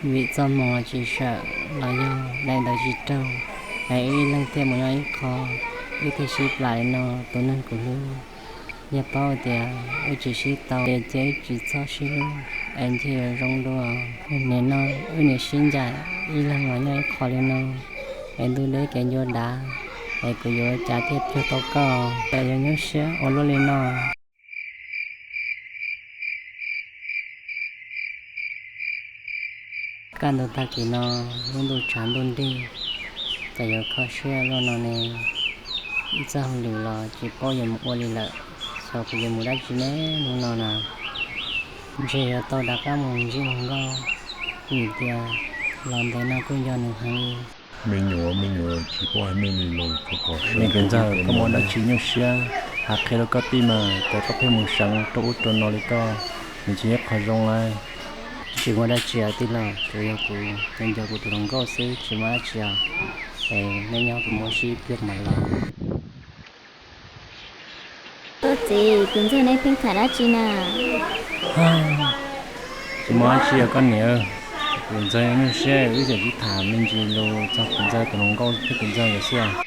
Vim txoj hmoo tsis sawm los yog daim ntawv tsis raug, es ib leeg thiaj mus nyob ib qho, wb thiaj sib plam li no. Tus neeg kuv hlub, yog paub tias wb tsis sib tau ces cia wb tsis txhob sib hlub es cia yuav zoo dua. Nim no wb niam sib ncaim ib leeg los nyob ib qho li no, es ntuj deb kev ncua dav, es kuv yuav ua cas thiaj cuag tau koj, es yuav nyuaj siab ua luaj li no. Kaj ntug tag kis no, lub ntuj tshav ntuj nrig, cas yuav kho siab luaj no ne. Ib txoj hauj lwm los tsis paub yuav mus ua li lawm, xyov kuv yuav mus dab tsi ne hnub no na. Ntshe yuav tau rov qab mus ntsib hluas nkauj, vim tias los ntev no kuj nco nws heev li. Me nyuam, me nyuam tsis paub hais nej li los txog pom sawv. Leej kwv ntxawg, koj muaj dab tsi nyuaj siab, hais qhia rau koj tij mas, cas koj pheej mus seev rau ub rau no li koj, nws tsis yog qhov zoo lauj. Tsis muaj dab tsi os tij laug, tsuas yog kuv nco nco kuv tus hluas nkauj xwb, tsis muaj dab tsi os. Es nej nyob kuv muab sib pliag mam los. Koj txiv, kwv ntxawg neb pheej tham dab tsi na? Tsis muaj dab tsi os koj niam, kwv ntxawg nyuaj siab wb txawm sib tham me ntsis lus txog kwv ntxawg tus hluas nkauj thiab kwv ntxawg nkawd xwb.